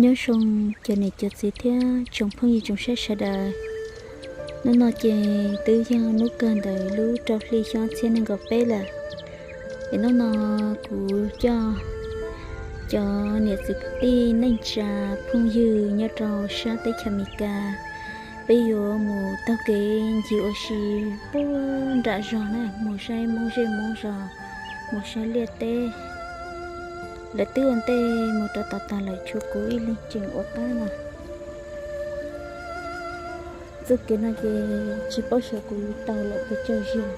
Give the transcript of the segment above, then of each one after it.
Nyob zoo cov niam cov txiv thiab tsoom phooj ywg tsoom saib sawv daws. Hnub no ces twb yog hnub kawg ntawm lub rau hli xyoo ob txhiab nees nkaum peb lawm. Es hnub no kuv coj cov niam txiv kwv tij neej tsa phooj ywg nyob rau sab teb chaws Amelikas, peb yuav mus taug kev ncig ua si puag nram zos na, mus saib Hmoob zej Hmoob zos, mus saib liaj teb. Lawv twb ua ntej mus rau tom tag lawm, tshuav kuv ib leeg tseem ua qab no. Txoj kev no ces tsis paub xyov kuv yuav taug lawm pes tsawg zaug.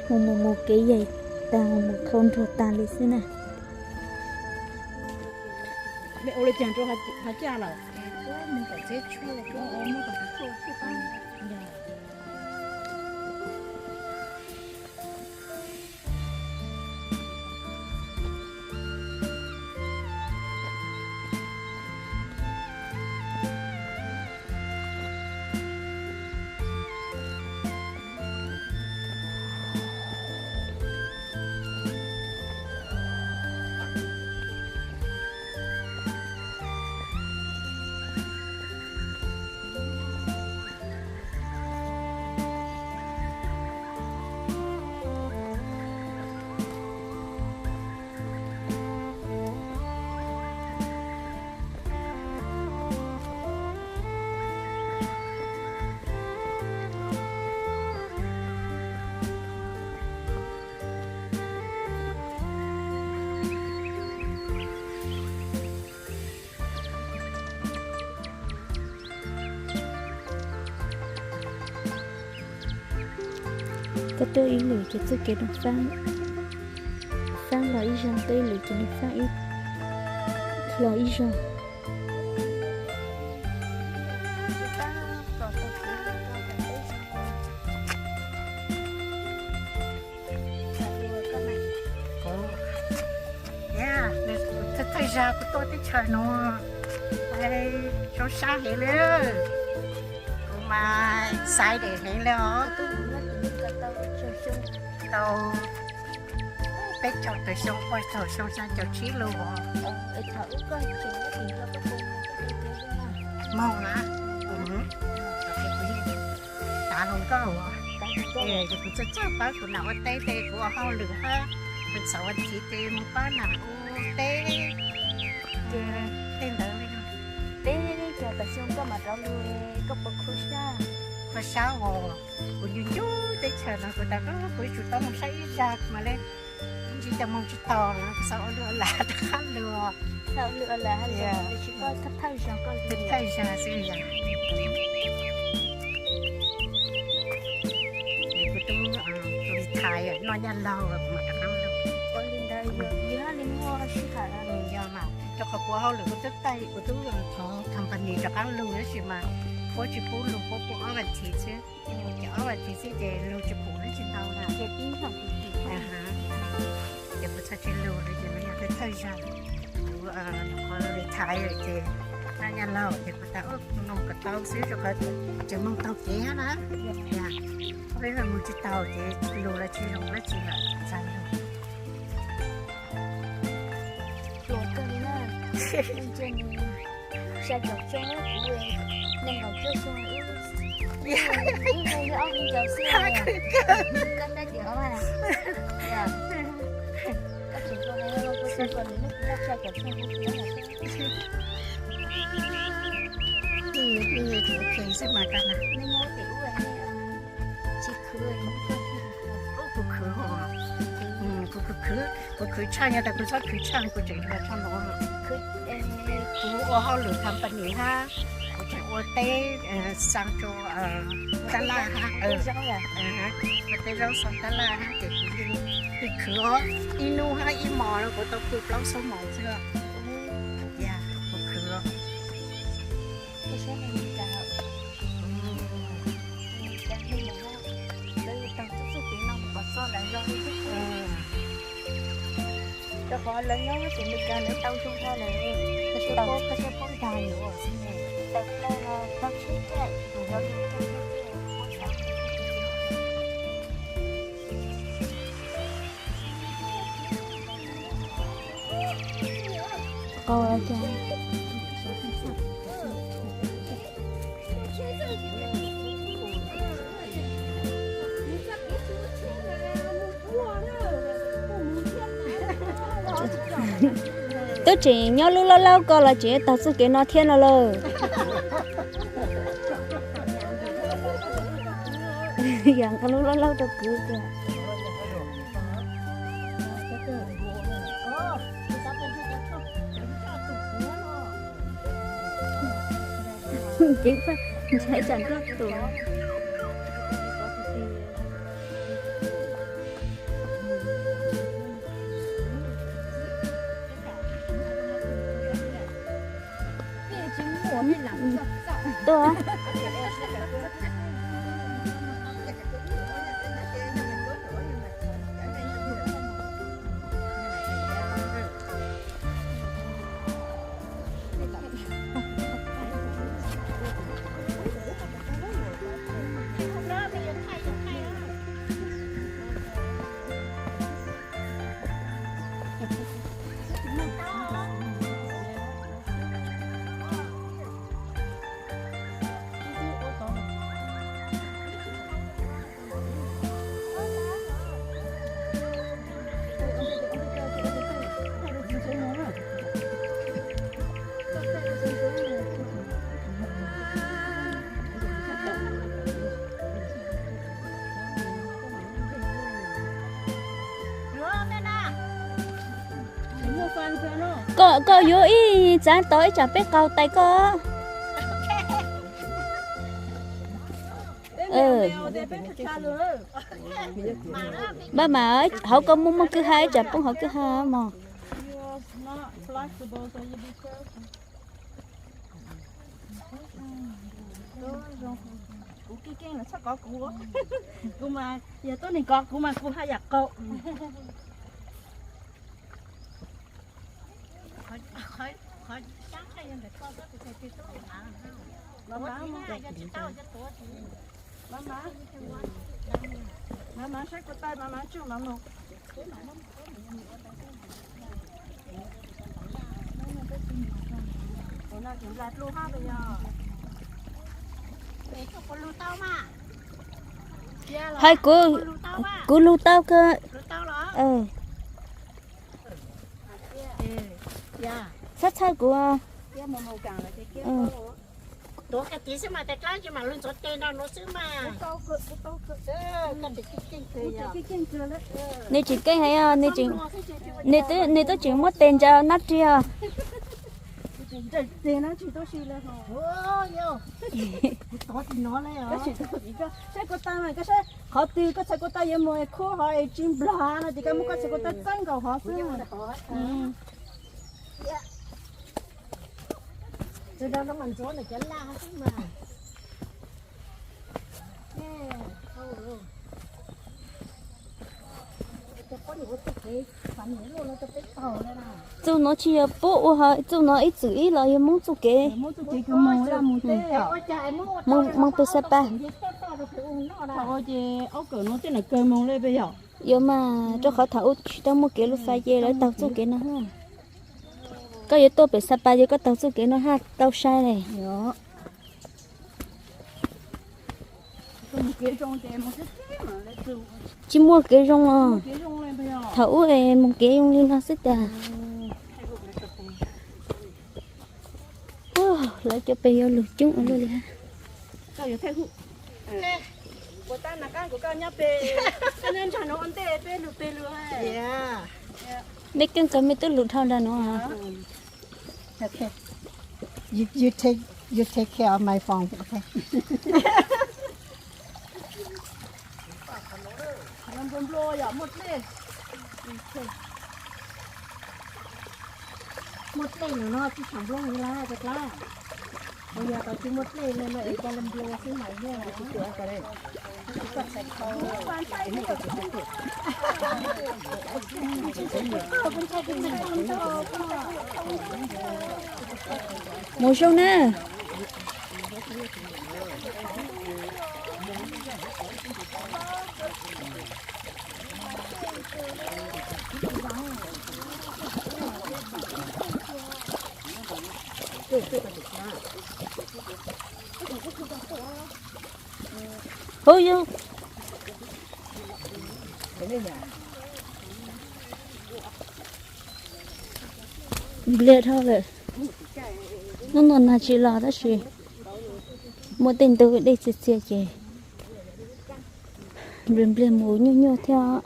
Mus mus mus kev yaim tag, mus khau nruag tag li xwb na. Koj tuaj ib lwm ces txoj kev no faab, faab hlo ib zaug, tuaj ib lwm ces nws faab ib, hlo ib zaug. Thawj thawj zaug kuv tuaj teb chaws no, zoo sab heev li. Kuv mas excited heev li os. Tau peb caug tawm xyoo, pua caug xyoo, xya caum tsib lub os. Moog na, tav hluas nkauj, ces kuv txawj txawj pab kuv nam ua teb ces kuv ua hauj lwm hab, kuv txawm ua nthiv ces moog pab nam ua teb. Ces tej ntawd li no. Peb caug tawm xyoo koj mam rov lug, koj puas khuv sab? Khuv sab os, kuv ncu ncu teb chaws no kuv tas kuv yuav tsum tau moog saib ib zag mas le, ntsib cov moog tsis tau no kuv xav ua lwj ua lag rov qab lug. Xav ua lwj ua lag hab, tsis koj thawj zaug koj lug. Thawj zaug xwb yog. Kuv tub, kuv li thaiv noj nyaj laug kuv mam rov qab lug. Ua li ntawd yog, yog hab li muaj sij hawm. Yog mas, rau qhov kuv ua hauj lwm kuv tub taij kuv tub thov company rov qab lug tab sis mas puab tsis pub lug, puab pub ob vas thiv xwb. Ces ob vas thiv xwb ces lug tsis pum dab tsi ntau na. Ces kuv txhaj tsis lug lawm ces nws yog thawj zaug. Kuv nyuam qhuav retire lawm ces noj nyaj laug ces kuv tas ua noog kom tau xwb rau qhov tseem moog taug kev hab na. Peb moog tsis taug ces lug los tsis zoo dab tsi lawm txag lug. Hluas kawg li na. Xya caum xyoo, kuv nees nkaum cuaj xyoo, ib leeg yog ob hlis ncaus xwb. Koj saib tias ob, koj tseem hluas heev, kuv xav kom nws muaj xya caum xyoo kuv xwb mas koj na. Tsis khwv, kuv khwv, kuv khwv, kuv khwv tshaj, yog tas kuv txhob khwv tshaj kuv tseem yuav tshaj no. Kuv ua hauj lwm company hab, kuv tseem ua teb, xaa rua, tab laj hab, ua teb zaub xaa tab laj hab ces kuv yeej khwv os, ib nub hab ib mos los kuv tau pw plaub xuab moos xwb. Kuv khwv os. Rau qhov lawv nyob tim Meskas lawv tau zoo dhau lawm, koj saib paub, koj saib paub dag yuav xwb ne. Tau plaub no tau tsheb caij, tus yuav lug tau tsheb caij, muab tau. qau los cas. Twb tseem nyob lub laub laub ko los tseem taug txoj kev no thiab no lauj. Yam nqa lub laub laub rau kuv tiag. Ceev faj, ntshai tsam nroj tuam. Tuaj. Koj, koj yuav ib txav tau ib tsam peb qaug tais koj. Maj mam hauv koj muaj muaj kwj ha ib tsam poob hauv kwj ha mog. Kuv keej keej los txhob kov kuv. Kuv mas yog tuab neeg kov kuv mas kuv haj yam qaug. Maj mam, maj mam saib kuv tais maj mam tsuj maj mam. Hais kuv, kuv lug tau kawg. Txhob txhawj kuv. Nws tseem keej heev, nws twb tseem muab tes ntsa nab ri os. Saib kuv tais mas, koj saib qhov twg koj txhais kuv tais yuav mus khub hov es tsis nplog no ces koj muab koj txhais kuv tais txeeb nkaus hov xwb. Txuj no tsis yog pub ua hov, txuj no ib txwm ib los yog Hmoob txuj kev. Mus pem Xab Pas. Yuav mas rau qhov thaum ub tsis tau muaj kev lub fais ces lawv taug txuj kev no. Koj yuav tuaj pem Xab Pas ces koj taug txuj kev no haj tau sai li. Tsis muaj kev zoo os. Thaum ub es mus kev zoo li no xwb tiag. Lawv cov pem yuav lug coob ua luaj li hab. Mej keej kawg mej twb lug dhau nrag nuav. You, you take, you take care of my phone, okay? Muaj dlej no tsis tshua nplooj li lawm, ua yog tau tsis muaj dlej no es cov nplooj xwb mas yog. Mus zoo na. Hu yog npliag dhau lawm. Hnub no nag tsis los tab sis muaj tej ntug dej txias txias ces npliag npliag mus nyuaj nyuaj thiab.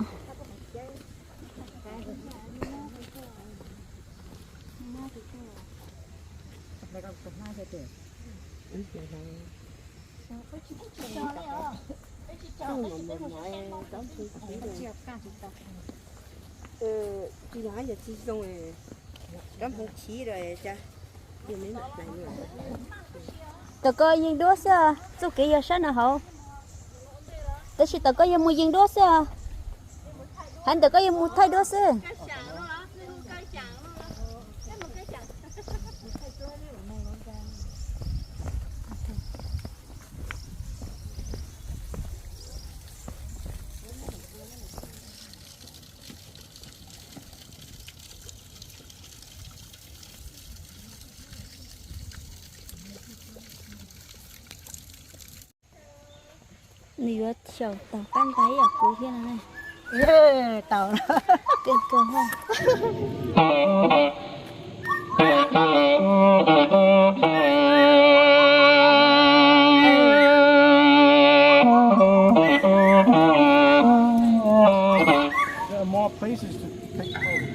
Tsis zoo, kab hmoov chiv. Tau koj yeej duab xwb, txuj kev yog sab no hauv. Tab sis tau koj yuav mus yeej duab xwb, hais ntawm koj yuav mus thaij duab xwb. Nws yuav xyaum tau qab ntais ib yam kuv thiab no. Tau. Kawg kawg. There are more places to take photos.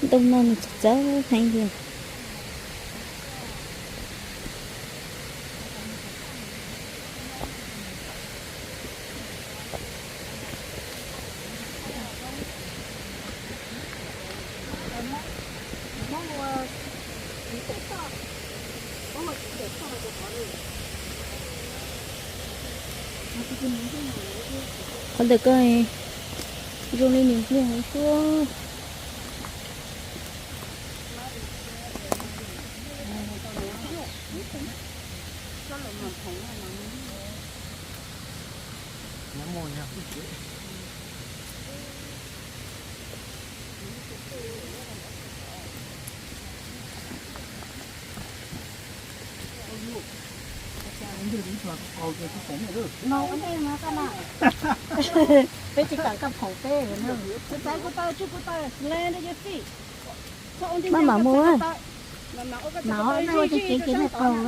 Ntoo no nws txawv txawv heev li. Qhov ntawm ko zoo li nws npliag heev xwb. Peb tsis kam koj phoom peb. Maj mam mus. Mas ua nej ua cov cev ces nej qaug.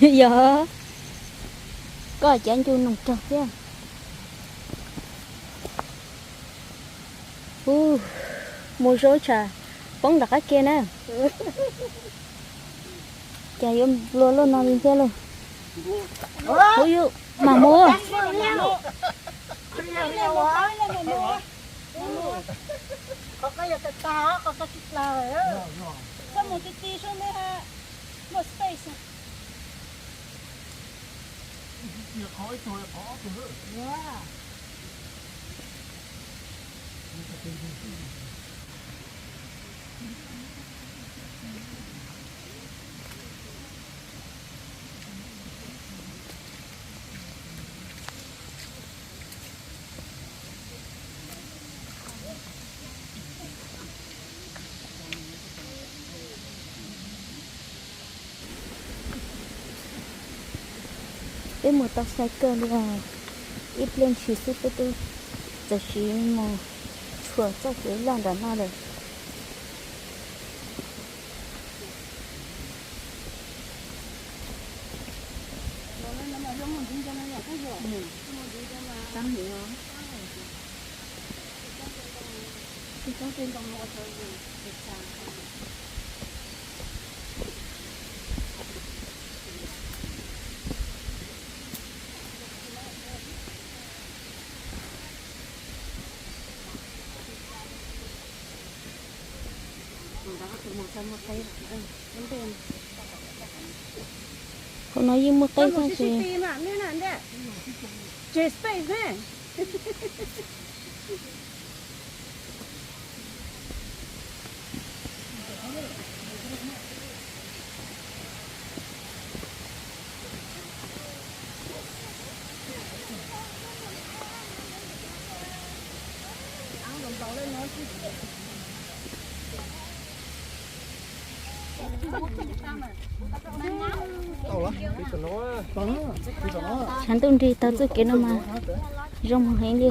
Yog, koj cav ncu noog rog thiab. Ub, mus zoo tsam poob nram qab ke na. Cas yuav nplua luaj no li thiab lauj. Ub, yus mam mus. Qhov ko yog tag tag, qhov ko tsis plaws. Koj mus ti ti sub neb ha, muaj space. Peb mus tau xai kawg li os. Ib pliag ntshis xwb peb twb txawm siv mus txhuam txoj kev loj nram no lawm. Hauv no yeej muaj qeb tag ces. Tshav ntuj nrig tau txoj kev no mas zoo heev li.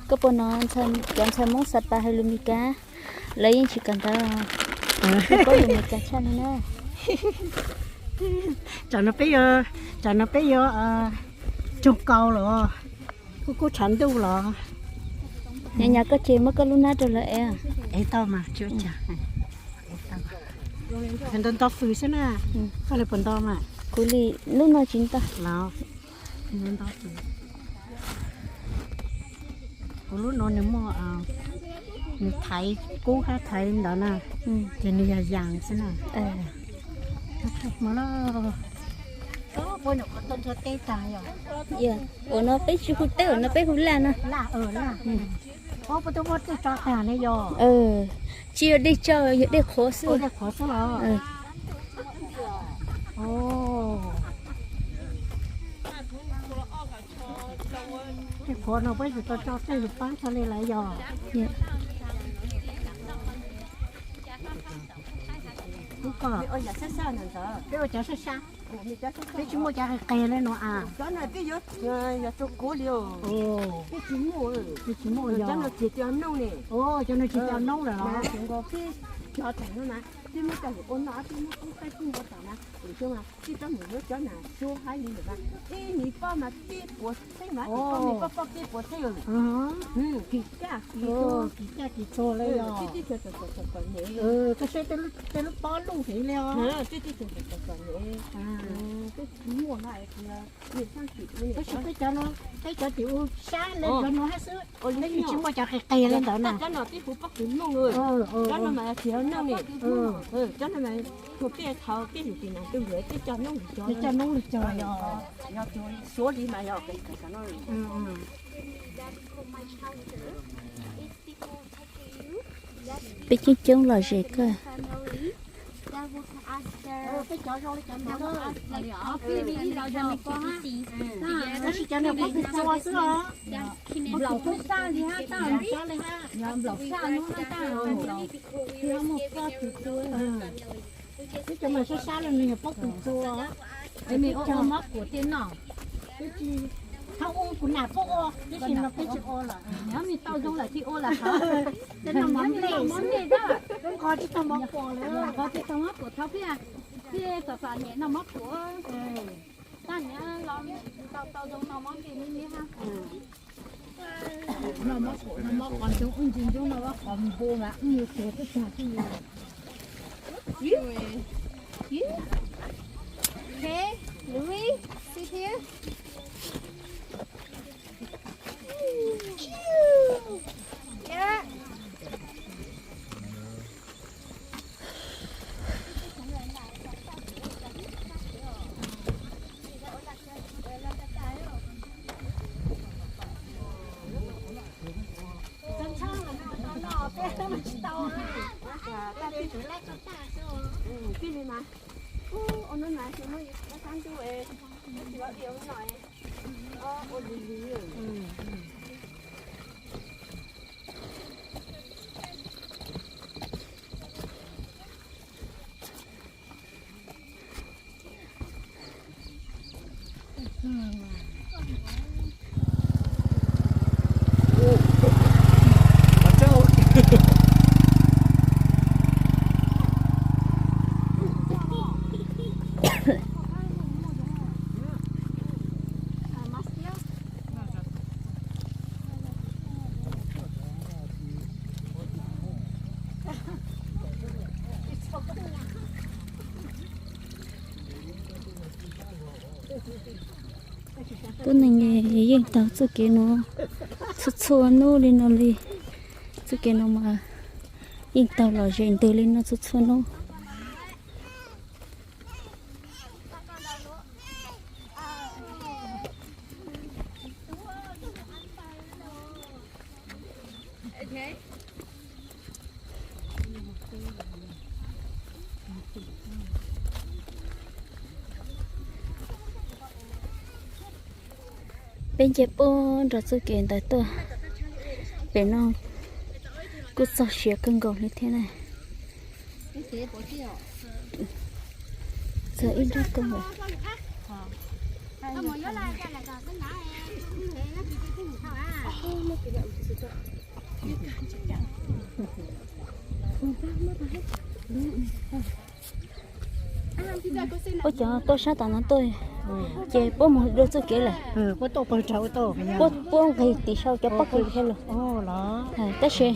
Koj puas hnov cov ntxhais Hmoob Xa Pas hais lus Meskas? Lawv yeej tsis kawm ntawv, paub lus Meskas tshaj li na. Tsam no peb yuav, tsam no peb yuav coog kaus los, kuj kub tshav ntuj los. Nyab, koj ces muab koj lub hnab rau lawv ev. Ev tau mas tsis ua cas. Nto nto fws xwb na. Koj li puas nto mas? Kuv li lub no tsis nto. Los, nto fws. Kuv lub no nws muaj, nws thaiv kub hab thaiv ntawd na, ces nws yog yas xwb na. Ua no peb tsis hu teb, ua no peb hu laj no. Tsis yog dej tsau, yog dej qhuav xwb. Tej qhuav no peb tsis tau tso tej lus paab txhaj le lawm yog. Peb ua cov sab sab, peb tsis muaj cov qis qis le no a. Cov no peb yuav, yog rau kuv li, peb tsis muaj, peb tsis muaj yog. Cov no tsis tau noob ne. Cov no tsis tau noob lawm los. Peb muab cov ua no, peb muab kub qaib kub npua tom na, tij rab mus yuav cov na suab haib li ntawm na. Ib nws pob mas peb puas txheeb mas, ib pob peb puas txheeb. Kis caj kis txuag le yog. Koj saib tej lub pob luj heev li os. Tab sis peb cov no, peb cov tim ua sab le cov no hab xwb, peb tsis muaj cov qis qis le ntawd na. Cov no peb hu pob kws nooj, cov no mas tsis yog nooj ne. Cov no mas thaum peb thaum peb yug tim nas tub yug peb coj noob lug cog, coj noob lug cog yog, yog suav li mas yog. Peb coob coob lom zem kawg. Tab sis cov no pob kws txua xwb os. Nplaum sab li hab, nplaum sab no hab, nplaum sab no hab. Peb cov mas sab sab le nws yog pob kws txua, peb cog mob kuam thiaj noj. Peb tsis, thaum ub kuv nam peb ua, tab sis no peb tsis ua lawm. Nyob me tau zoo lawm thiaj ua lawm. Peb noj mov nplej, peb nqos tsis tau mov kuam lawm, nqos tsis tau mov kuam thaum peb, peb txom txom nyem noj mov kuam. Tab niam los tau tau zoo noj mov nplej me me hab. Noj mov kuam, noj mov qos ntsoov, wb ntsia ntsoov noj mov qos npua mas wb yuav tuag teb tag twg. Okay, Louis, sit here. Yeah. Tuab neeg yeej taug txoj kev no txhua txhua hnub li no li. Txoj kev no mas yeej taug lom zem ntws li no txhua txhua hnub. Peb nce puag nram txoj kev ntawd tuaj, Pem no kuj txog siav kawg nkaus li thiab na. Txog ib nrab koob lawm. Puab cov tuaj sab tom no tuaj, ces puab mus dua txuj kev lawm. Puab nqis tim sau cov pob kws thiab los. Tab sis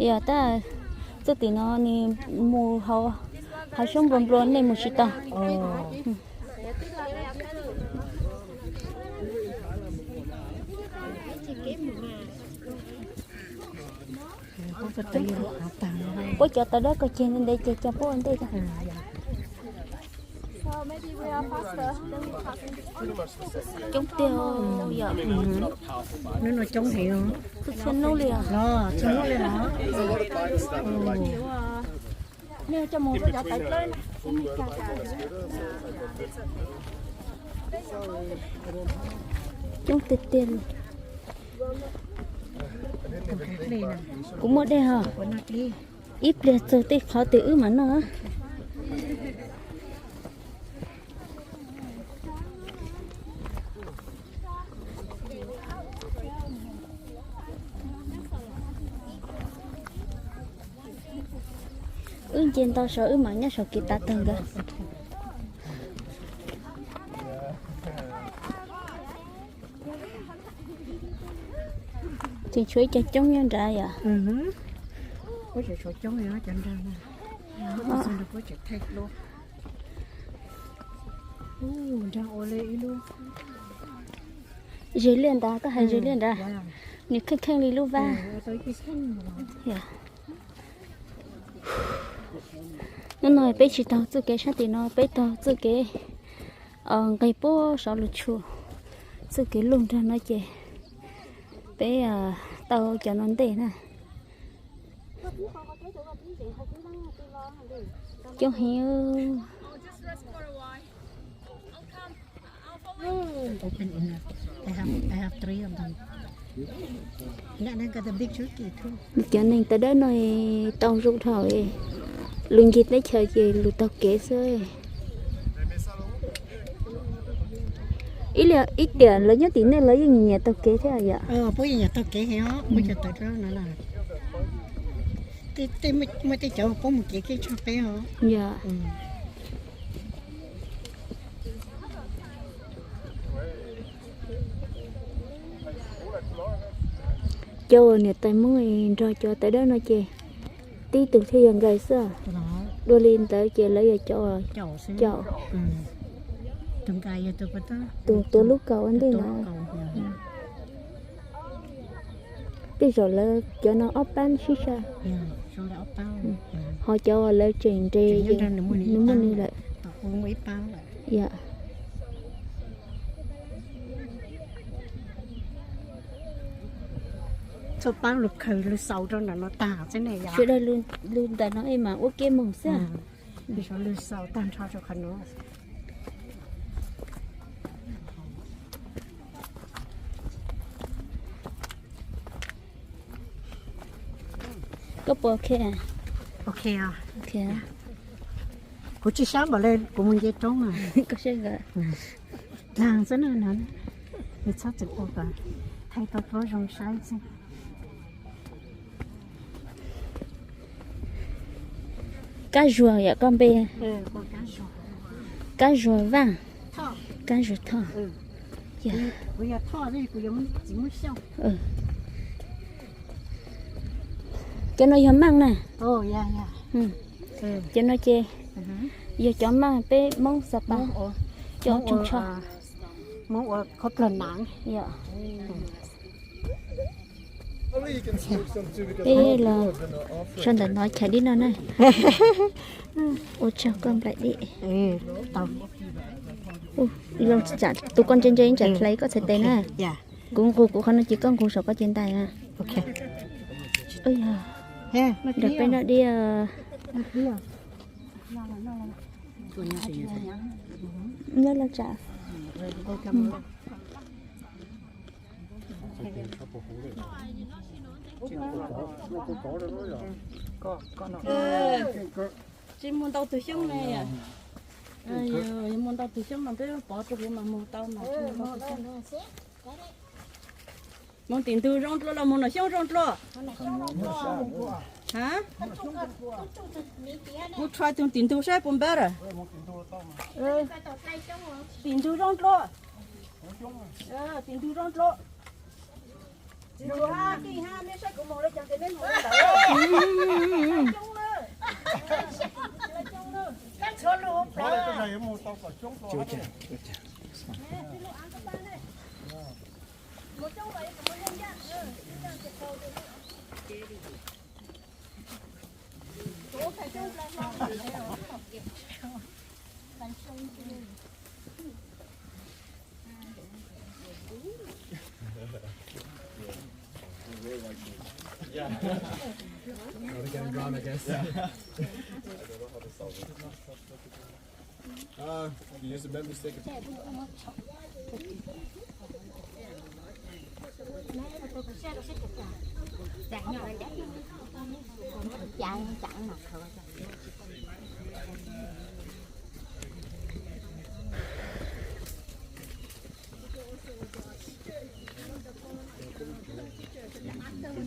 yog tab, txuj tim no nws mus hauv hav xyoob nplua nplua, nej mus tsis tau. Puab cov tau dawb koj ceg ntev ces cov puab ua ntej. Coob tiag yom. Hnub no coob heev. Txhua hnub li os. Coob tiag tiag li. Kuv muaj dej hos. Ib pliag txug tej qhov twg wb mam noj. Wb nce ntau saud wb mam nyob saum kev tav tawg nkawd. Tseem tshuav ib co coob nyob nrad yom. Zes liaj ntawd, koj hais zes liaj ntawd, nws kheej kheej li lub vab. Hnub no peb tsis taug txuj kev sab tim no, peb taug txuj kev nqis puag saum lug tshum, txuj kev lug nrag no ces peb tau cov no ntej na. Coob heev. Cov neeg tawv dawb no tau zoo dhau, lug ncig teb chaws ces lug taug kev xwb. Ib tiam lawv nyob tim nej lawv yeej nyiam taug kev thiab yom. Muaj tej cov puab mus kev keej tshaj peb os. Cov uas niam tais Hmoob nrog cov tawv dawb no ces tib tug thiaj yog nkawd xwb. Dua li ntawd ces lawv yog cov caum. Tus tua lub kaus ua ntej ntawd. Tej zaum lawv cov no ob pab sib sai. Ho cov uas lawv tseem nres ces nws muaj nws lawm. Yom. Txhua paab lug khaws lug xaus rau ntawm no tag xwb ne yom. Sawv daws lug ntawm no es mas ua kev moog xwb. Lug xaus tag nrho rau qhov no. Koj puas ok? Ok. Kuv tsis sab npaum le, kuv mus nce roob. Dlaag xwb na no, nws txhob txwm ua kom thaij tau duab zoo saib xwb. Kab Zuag yom koj npe? Kab Zuag Vaaj, Kab Zuag Thoj. Cov no yog maaj na. Cov no ces yog cov maaj peb Moob Xa Pas, cov tsoog tsho. Peb los sau ntawm no chaws dib no na. Ua tsaug koj nplaim dib. Tus koj ntse ntse tsam hlais koj txhais tes na. Kuv nqus kuv qhov no ces koj nqus saum koj cev ntais na. Nrog peb noj dib. Nyob los tsam. Tsis muaj ntau tus xyoob ne. Yog muaj ntau tus xyoob mas peb pov rau huv mas mus tau mas. Mus tim ntug zoo dlua los mus nram xyoob zoo dlua? Ha? Kuv try tus tim ntug saib puas npaj lawm. Tim ntug zoo dlua. Tim ntug zoo dlua.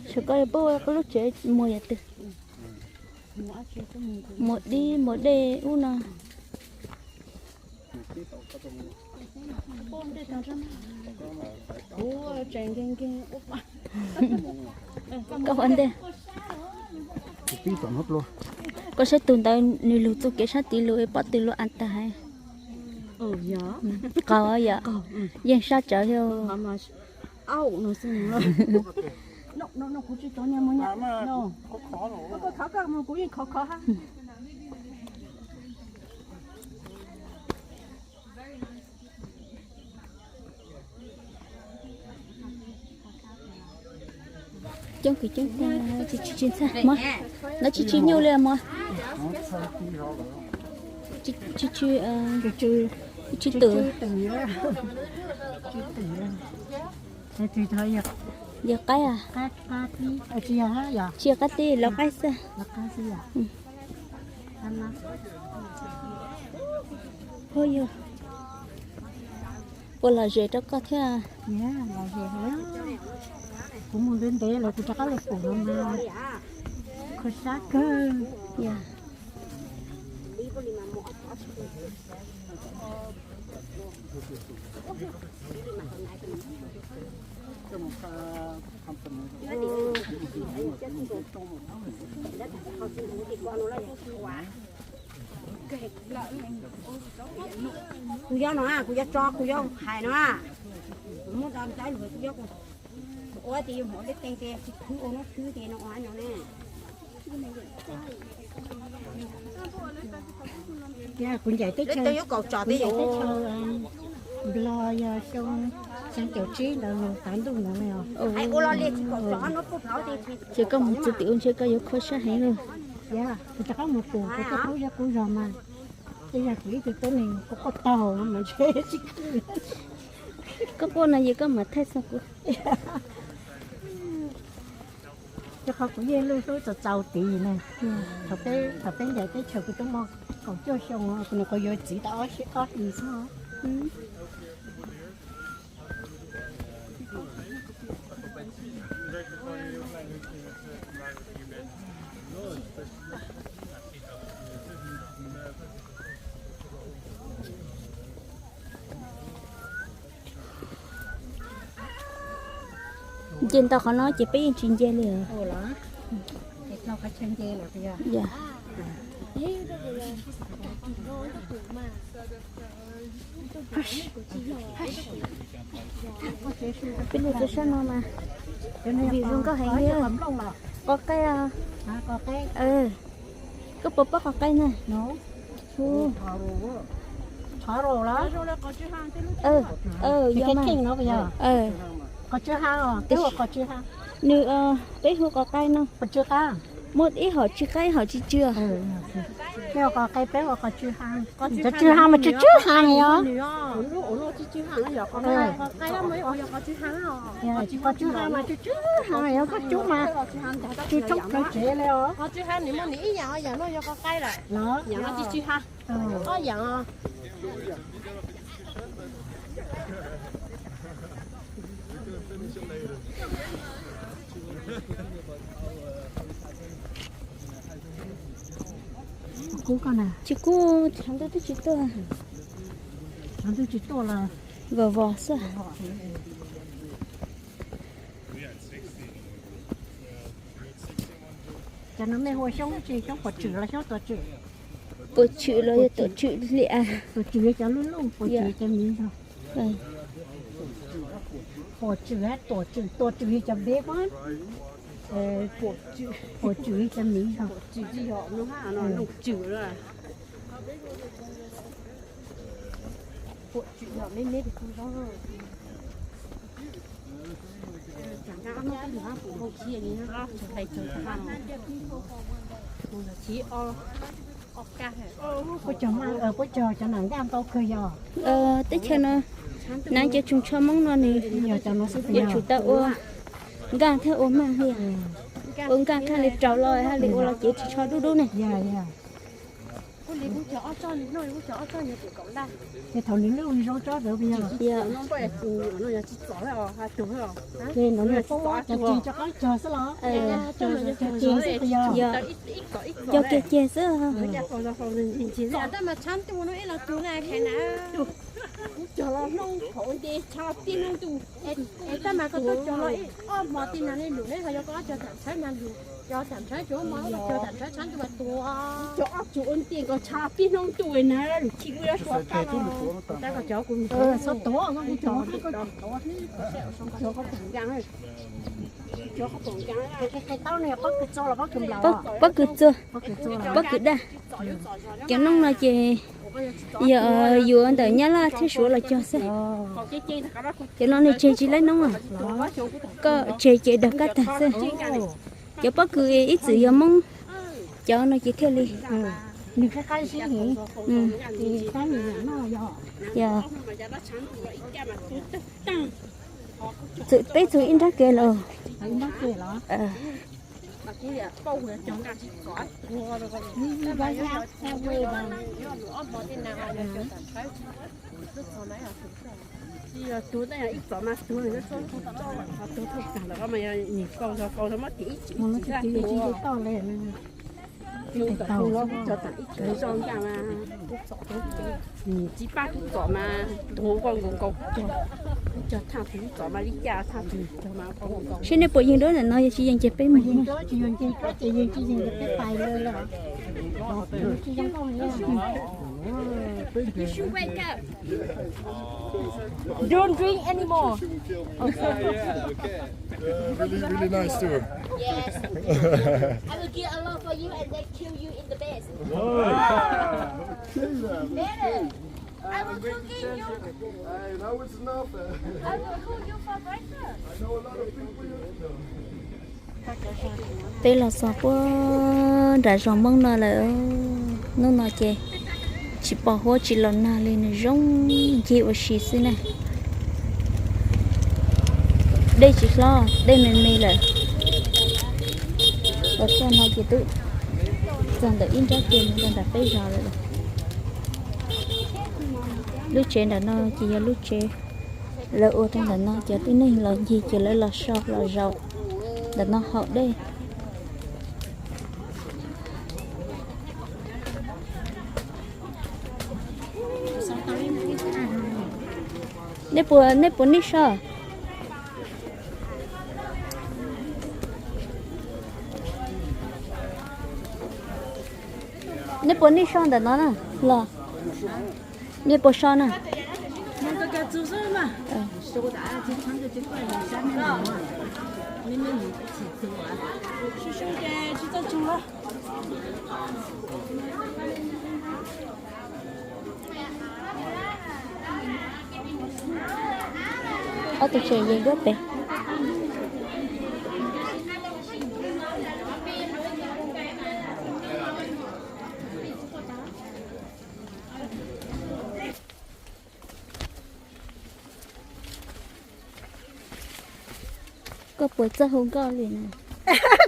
Sawv koj yuav pub koj lub tsev muag yam twg? Muag dib muag dej ub no. Koj ua ntej. Koj saib tus ntawd nws lug txug kev sab tid lug es pob tw luaj av tag. Qaug yom. Yeej sab tsawv thiab. Coob kws coob, tsis tsis txhaj muab, lawv tsis tsis nyuj li muab, tsis tsis tsis twm. Yog qaib, tsis yog qab tij, lawv qaib xwb. Puas lom zem rau koj thiab? Kuv mus ntev ntev lawm kuv rov qab los pum no mas kho sab kawg. Kuv yuav no, kuv yuav tso, kuv yuav hais no. Kuv muab tso ntawd, kuv yuav ua tias yus hmoov deb teeg tias tsis khwv ua no khwv tias no ua no ne. Kuv ncaim teb chaws, kuv ncaim teb chaws Nplog yog xyoo xyoo caum tsib ntawd tav ntuj ntawd. Ces koj mus txug tim ub ntshe koj yuav kho sab heev lawm. Kuv rov qab mus pum kuv tej qub zej qub zog mas, tej yog kuv ib tug tuab neeg quaj quaj taug no mas ntshe tsis khwv. Koj quaj no yog koj mam thaij txog kuv. Rau qhov kuv yeej lwj hlub txaus txaus tid na. Thaum peb ncaim teb chaws kuv twb muaj kaum cuaj xyoo, kuv nyuam qhuav yuav txiv tau ob hlis xwb. Nce ntau qhov no ces peb yeej tsis nce li. Peb lug txug sab no mas view zoo nkauj heev li. Qos qaib. Koj puas paub qos qaib na? Yog mas. Nws, peb hu qos qaib no. Qos tsw qab. Muaj ib hom tsw qab ib hom tsw tsw. Peb ua qos qab peb ua qos tsw ha. Cov tsw ha mas tsw tsw ha yog. Qos tsw ha mas tsw tsw ha yog, koj cub mas tsw thoob plaws tsev li os. Los. Kub koj na. Tsis kub, tshav ntuj twb tsis tuaj. Tshav ntuj tsis tuaj los vos vos xwb. Cov no mej hu xyoob tsi, xyoob puas tswm los xyoob tuam tswm? Puas tswm los yog tuam tswm li as? Tuam tswm yog cov lub lub, puas tswm yog cov miv zog. Puas tswm, tuam tswm, tuam tswm yog cov big one. Puas tswm yog cov miv zog. Puab cog, puab cog cov nam nkaaj ntau kawg yog? Teb chaws no hnav cov tsoos tsho Moob no nws yuav tsum tau ua nkaaj thiab ua maj thiab. Ua nkaaj thiaj li rau los thiaj li ua los cev ris tsho dub dub ne. Ces thaum nws lub zoo tsob ntawd, ces no nws paub cog ceg rau qab cog xwb los? Cog ceg xwb yog? Cog kiag ceg xwb. Cog los hnub thaum nti tshav pib hnub ntuj. Es tab mas koj tuaj cog los ib ob hmo tij nag li lus ne, ho yog koj cog tham tshawb nag lus, cog tham tshawb tsuav hmo, cog tham tshawb tshav ntuj mas tuag. Cog ob tsuav ua nti nkaus tshav pib hnub ntuj na, lus chim kuj yuav suav qab los. Tab koj cog kuv, txhob tuav, koj cog, cog qhov pom nkaag, cog qhov pom nkaag. Qe taub no yog pob kws txua los pob kws nplaum? Pob kws txua, pob kws daj. Cov noob no ces yog yuav ntawm Nyab Laj thiab Suav los cog xwb. Cov no nws tseg tsis laib noob, koj tseg ces dag kab tag xwb. Cov pob kws ib txwm yog Moob, cov no ces thiaj li. Nws qab qab zib heev. Yog txwm peb txug ib nrab kev lawm. Ib txom mas tuag, tuag tag lawm mas yog nws kaus zog kaus zog muab tim ib txwm ib txwm tau le. Cog tam ib kawg zog nkaaj mas, txiv pab tub txom mas tuag nkaus nkaus, cog thaaj tug tub txom mas li cas thaaj tug cog mas. Saib nej puas yeeg dua ntawm no, yog tsis yeeg ces peb mus. Don't drink anymore. Really, really nice too. Yes. I will give a lot for you and then kill you in the bed. Wow. Kill them. Better. I will cooking you. Hey, that was enough. I will cook you for breakfast. I know a lot of people you know. Peb los txog puag nram zos Moob no lawm. Hnub no ces tsis pom huab tsis los nag li, nws zoo ncig ua si xwb na. Dej tsis hlob, dej me me lawm. Los txog no ces twb txog ntawm ib nrab kev mus rau nram peb zos lawm. Lub tsev nram no ces yog lub tsev lawv ua rau ntawm no, cov tib neeg los ncig ces lawv los so los zaum ntawm no haus dej. Nej puas, nej puas nij so? Nej puas nij so ntawm no na los? Nej puas so na? Ob tug tseem yees duab pem. Koj puas txawj hu nkauj li na?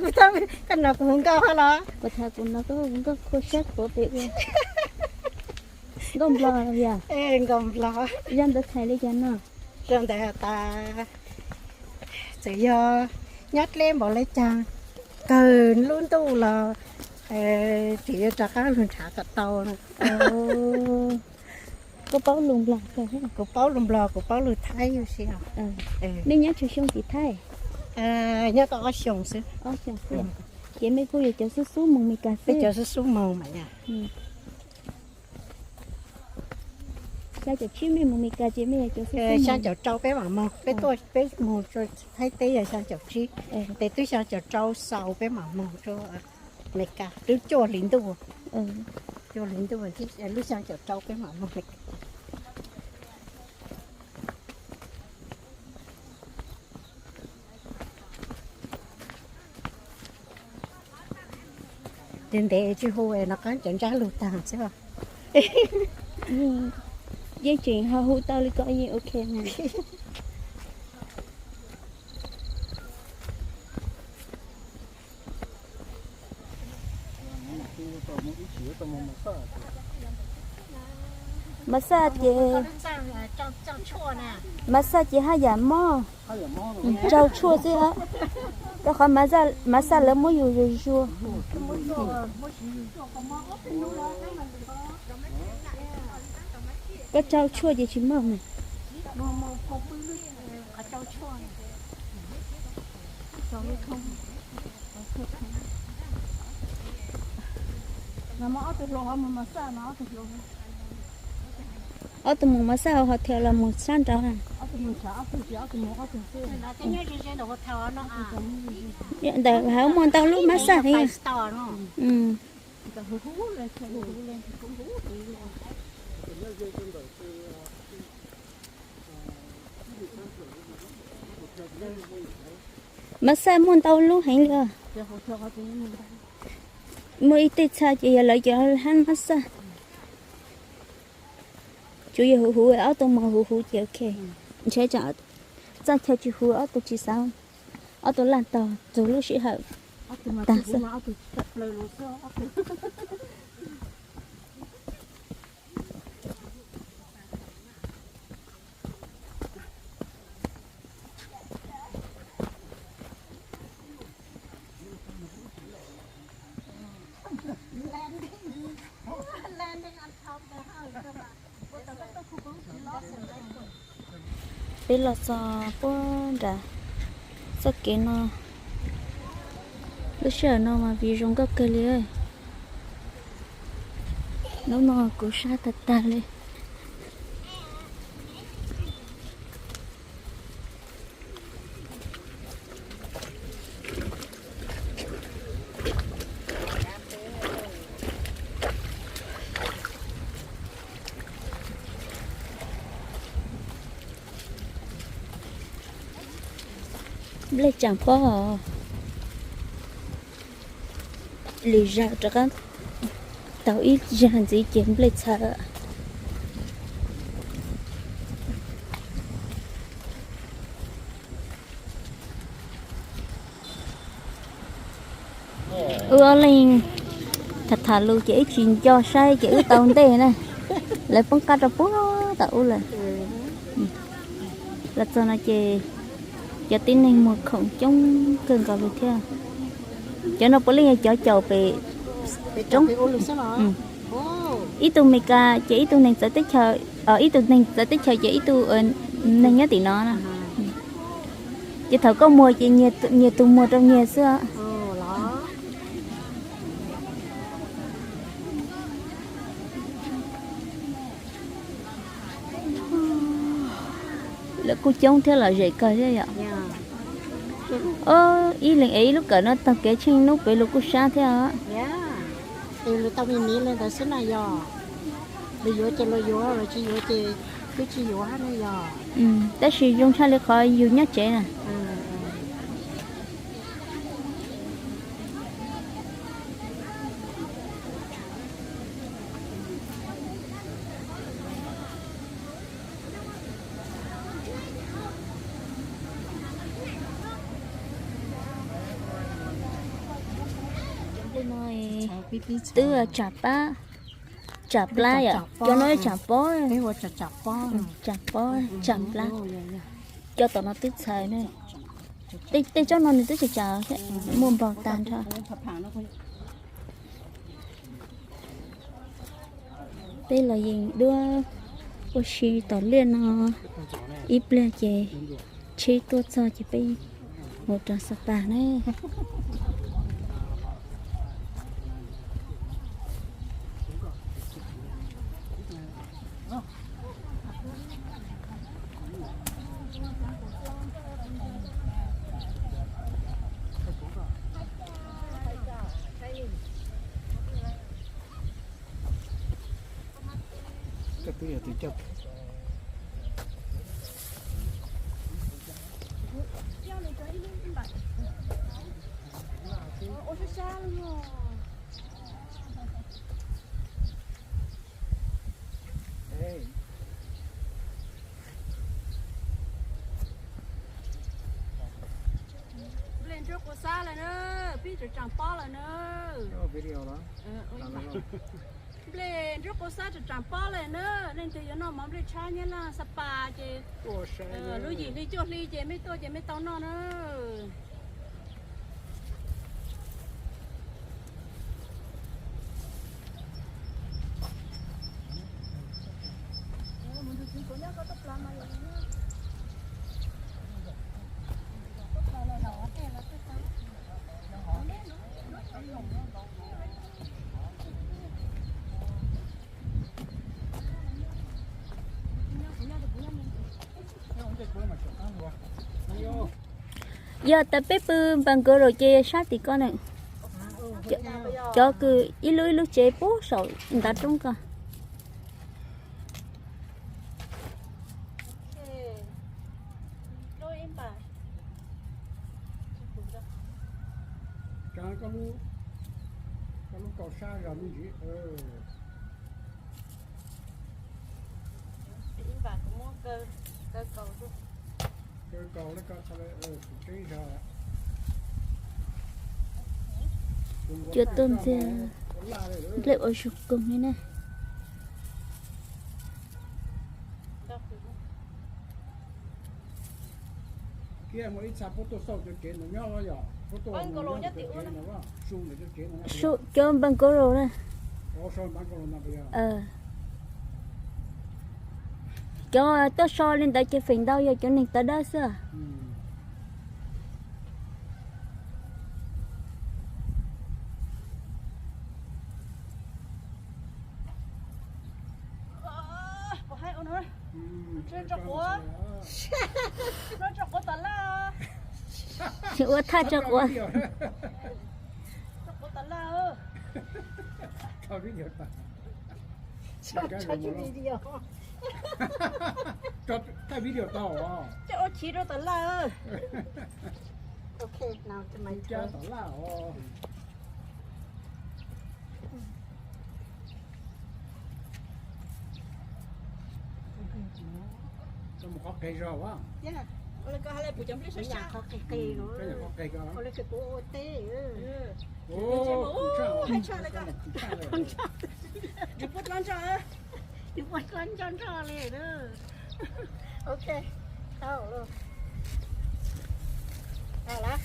Kuv txawj, koj no kuv hu nkauj hab los? Puas tham kuv no koj hu nkauj khuab sab khuav pem ua. Nkauj Nplog yog? Nkauj Nplog. Zaj ntawd tham li cas no? Zaj ntawd tas, txawm yog nyob dleb npaum li cas, kawg lub ntuj los tseem yuav rov qab lug nrhav kom tau no. Koj paub lus Nplog kawg? Kuv paub lus Nplog, kuv paub lus Thaib ua si os. Nej nyob tsawg xyoo tim Thaib? Nyob tau ob xyoos xwb. Ob xyoos xwb. Ces mej kuj yog cov xub xub moog Meskas xwb? Peb cov xub xub moog mas yog. Xyaa caum tsib mej moog Meskas ces mej yog cov xub xub. Xyaa caum rau peb mam moog, peb tuaj peb moog rua Thaib teb yog xyaa caum tsib, tes twb xyaa caum rau xaus peb mam moog rua Meskas, twb cuaj hli ntuj, cuaj hli ntuj, lub xyaa caum rau peb mam moog Meskas. Ntev ntev tsis hu no qab cov ntsab lug taag xwb. Yeej tseem ho hu tau li ko yeej ok na. Mas xaj ces, mas xaj ces haj yam mob, rau tshuaj xwb. Rau qhov mas xaj lawv muab yus zuag zuag. Koj rau tshuaj ces tsis mob mas. Ob tug moog mas xaj hauv hos thias los moog sab nraud na. Ntawm hauv muaj ntau lub mas xaj heev. Mas xaj muaj ntau lub heev li os. Muaj ib tej txha ces yog lawv cov hab mas xaj. Tsuas yog huv huv, ob tug moog huv huv ces ok. Ntshe txaj chaw tsis huv ob tug tsis xav, ob tug laj tog txug lub sij hawm tag xwb. Peb los txog puag nram txoj kev no, lub sij hawm no mas view zoo nkauj kawg li. Hnub no kuv sab tag tag li. Nplej tsaam pob os. Lwm zaug rov qab tau ib zaug ntxiv ces nplej txhawv. Wb ob leeg tham tham lus ces wb tsis nco saib ces wb tau ntej na. Lawv poob qab rau puag tom ub lawm. Los txog no ces cov tib neeg muag khoom coob kawg nkaus li thiab. Cov no puav leej yog cov caum pem roob. Ib tug Meskas ces ib tug neeg txawv teb chaws, ib tug neeg txawv teb chaws ces ib tug neeg nyob tim no na. Ces thaum koj muag ces nyias tus muag rau nyias xwb. Lawv kuj coob thiab lom zem kawg thiab yom. Ib leeg ev ib lub kawm no taug kev tsheej hnub pem lug kuj sab thiab os. Lawv tau me miv li ntawd xwb na yog. Lawv yuav ces lawv yuav, lawv tsis yuav ces twb tsis yuav hab ne yog. Tab sis zoo tshaj li qhov yus nyob tsev na. No twb tsam pab, tsam plab yom, cov no tsam pob, tsam pob, tsam plab. Cov tom no twb txhaws ne. Tej tsob no nws twb tsis tsam, muaj npog tag nrho. Peb los yees duab ua si tom liaj no ib pliag ces tsheb tuaj txog ces peb mus rau Sapa na. Nplej nruab qub xab lawm na, pib tseem tsaam pob lawm na. Nplej nruab qub xab tseem tsaam pob lawm na. Leej twg yuav noj mov nplej tshab Nyab Laj Sapa ces lub yim hli cuaj hli ces mej tuaj ces mej tau noj na. Yog tas peb pw npas nkaus lawm ces sab tim ko na. Cov kws ib lub ib lub tsev puag saum ntav roob ko. Cua tuaj ntxiag nplej ua zoo koog li na. Cov npas nkaus lawm na. Cov tuaj so li ntawd ces feem ntau yog cov neeg tawv dawb xwb. Ua thaj tso quav. Thaij video tau. Coj ua chiv rau tom laj. Ok, now to my turn. Mus qhov qis zog. Ua li ko ha le pum cov nplej sab sab. Ua li ko kuv ua teb. Hais tshaj li ko. Nws puab dlab ntsoj, nws puab dlab ntsoj nroj li. Ok, tau lawm. Tau lawm,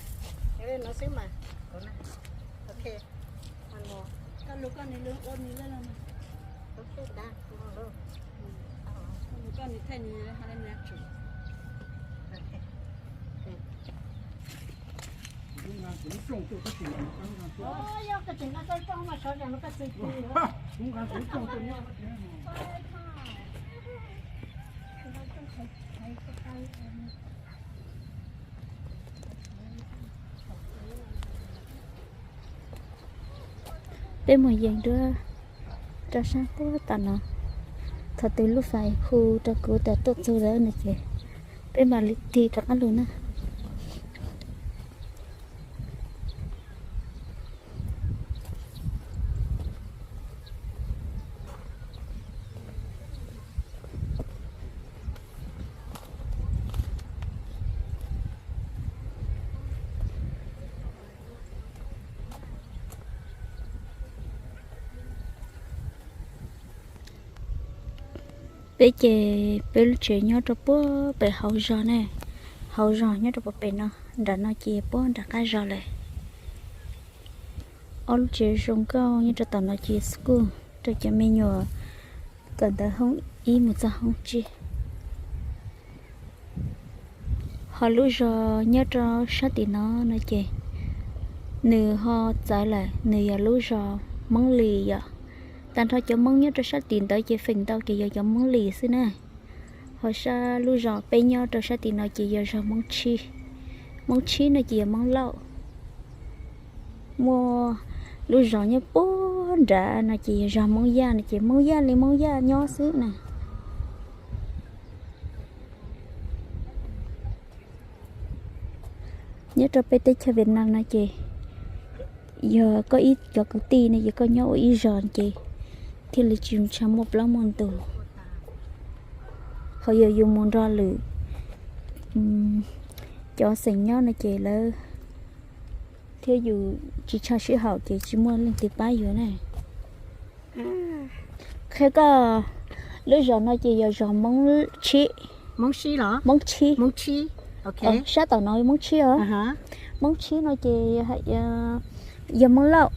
no xwb mas. Ok, koj lug koj nws lug ua nws lawm. Ok, tau lawm. Koj nws thaij nws ha le nws tsuam. Yog koj tseem nqa tau rooj mas sawv daws nqa koj txiv tis. Peb mus yees dua rau sab puag tom no. Thaum twg lub fais hu rau kuv tas tuaj txug lawm no ces peb mam li tig rov qab lug na. Peb ces peb lub tsev nyob rau puag pem hauv zos ne, hauv zos nyob rau puag pem no, nram no ces puag nram qab zos lawm. Ob lub tsev zoo nkauj nyob rau tom no ces school rau cov me nyuam kawm ntawv hoob ib mus txog hoob tsib. Ho lub zos nyob rau sab tim no no ces nws ho txawv lawm, nws yog lub zos Hmoob Lis yom. Tag nrho cov Hmoob nyob rau sab tim ntawd ces feem ntau ces yog cov Hmoob Lis xwb na. Ho sab lub zos peb nyob rau sab tim no ces yog zos Hmoob Tshib. Hmoob Tshib no ces yog Hmoob Lauj. Muaj lub zos nyob puag nrad no ces yog zos Hmoob Yaj no ces Hmoob Yaj li Hmoob Yaj nyob xwb na. Nyob rau peb teb chaws Vietnam no ces yog koj ib cov kwv tij no ces koj nyob ua ib zos ces thiaj li tsis ntshai muaj plaub muaj ntug. Ho yog yus mus nrog lwm cov xeem nyob no ces lawv thiab yus tsis tshaj sib haum ces tsis muaj leej twg pab yus na. Qhia koj, lub zos no ces yog zos Hmoob Tshib. Hmoob Tshib, sab tom no Hmoob Tshib os. Hmoob Tshib no ces yog Hmoob Lauj.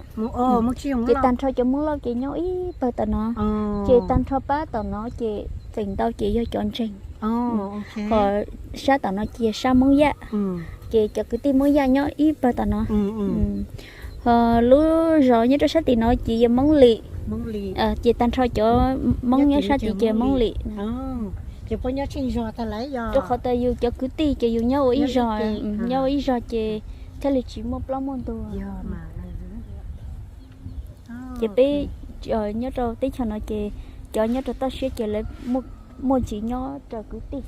Ces tag nrho cov Hmoob Lauj ces nyob ib pawg tom no. Ces tag nrho pab tom no ces feem ntau ces yog cov ntseeg. Ho sab tom no ces sab Hmoob Yaj. Ces cov kwv tij Hmoob Yaj nyob ib pawg tom no. Ho lub zos nyob rau sab tim no ces yog Hmoob Lis. Ces tag nrho cov Hmoob nyob sab tid ces Hmoob Lis. Rau qhov tias yus cov kwv tij ces yus nyob ua ib zos, nyob ua ib zos ces thiaj li tsis muaj plaub muaj ntug. Ces peb nyob rau teb chaws no ces cov nyob rau toj siab ces lawv muaj ntsis nyob raws kwv tij.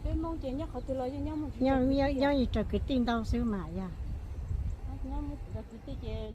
Nyob raws kwv tij ntau xwb mas yog. Kwv tij ces